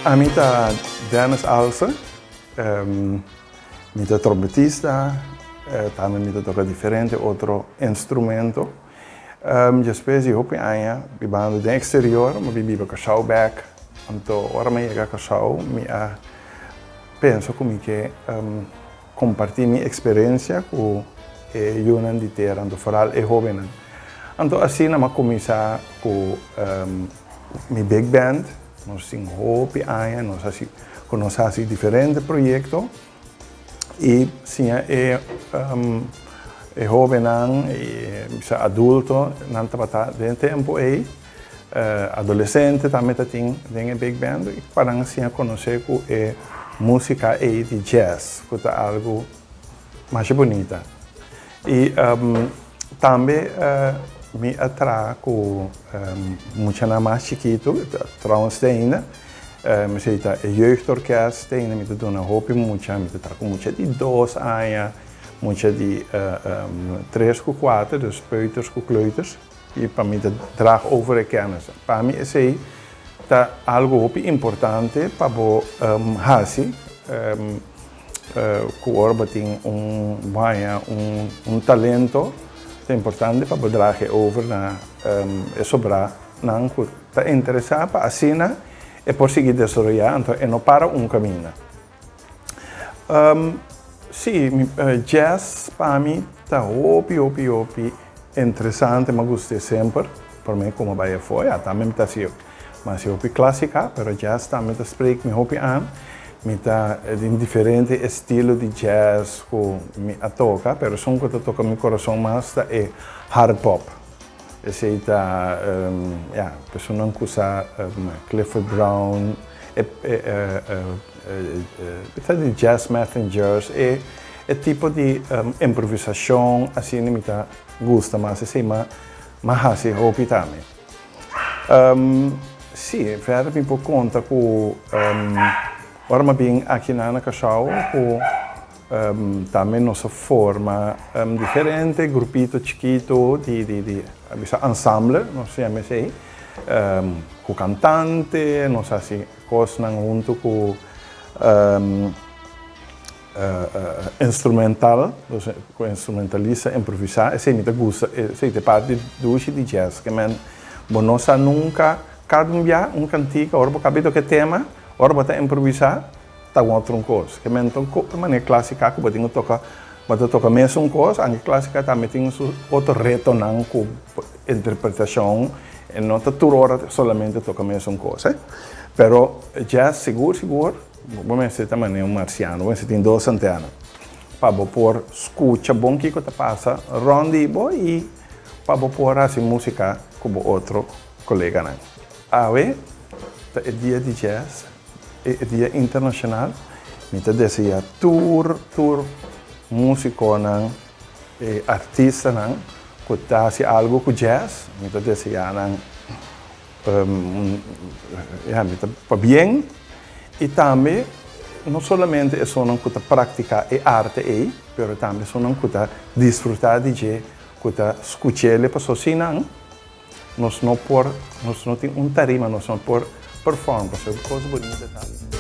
Ami ta Dennis Alse, mi ta trompetista, tambe mi ta toka diferente otro instrumento. Despues di hopi aña bibando den eksterior, mi a bin biba Kòrsou bèk. Anto ora mi a yega Kòrsou mi a pensa ku mi ke kompartí mi eksperensia ku e yunan di tera, anto foral e hóbennan. Anto asina mi a kuminsá ku mi big band. Nos tin hopi aña nos hasi ku nos hasi diferente proyekto i siña e e hóbennan i bisa adulto nan tabata den e tempu ei adolesente tambe ta tin den e big band i pa nan siña konosé ku e músika ei di jazz ku ta algu masha bunita. I tambe mi a traha ku muchanan mas chikitu, trouwens te ainda, mi sa ta e jeugdorkest te ainda mi ta duna hopi mucha, mi ta traha ku mucha di dos aña, mucha di tres ku kuater, dus peuters ku kleuters, i pa mi ta draag over e kennis. Pa mi esei ta algu hopi importante pa bo hasi. Ku ora bo tin un baña un talento ta importante pa bo draha e over na e sobrá nan ku ta interesá pa asina e por sigui desaroyá anto e no para un kaminda. Si, jazz pa mi ta hopi hopi hopi interesante, mi a gust'é semper, promé ku mi a bai afó ya tambe mi ta hasi. Mas e hopi clásica, pero jazz tambe ta spreek mi hopi aan. Mi ta den diferente estilo di jazz cu mi a toca, pero esun cu ta toca mi corazon mas ta e hard bop. Esey ta, ya, personanan cu sa Clifford Brown, e ta di Jazz Messengers, e tipo di improvisacion asina mi ta gusta mas. Esey mi a haci hopi tambe. Sí, verder mi por konta ku ora mi a bin aki na na Kòrsou ku tambe nos a forma diferente grupito chikitu di di di a bisa ensamble nos ta yama esei ku kantante nos a hasi kosnan huntu ku Instrumental, dus ku instrumentalista improvisá, esei mi ta gusta, esei ta e parti dushi di jazz, ke men bo no sa nunka kada un bia un kantika, ora bo kabi toka e tema, ora bo ta improvisá ta un otro un kos, ke men ta un manera klasika ku bo tin ku toka, bo ta toka mesun kos, anke klasika tambe tin su otro retonan ku interpretashon, e no ta tur ora solamente toka mesun kos, pero jazz sigur sigur. Bo mester ta manera un marsiano, bo mester tin dos antena pa bo por skucha bon kiko ta pasa rònt di bo i pa bo por hasi músika ku bo otro koleganan. Awe ta e dia di jazz, e dia internashonal. Mi ta deseá tur tur músikonan e artistanan ku ta hasi algu ku jazz, mi ta deseá nan Ya, mi ta pabien i tambe no solamente esunnan ku ta praktiká e arte ei, pero tambe esunnan ku ta disfrutá di dje, ku ta skuch'el pasobra sin nan nos no por, nos no tin un tarima, nos no por perform pasobra e kos bunita ta.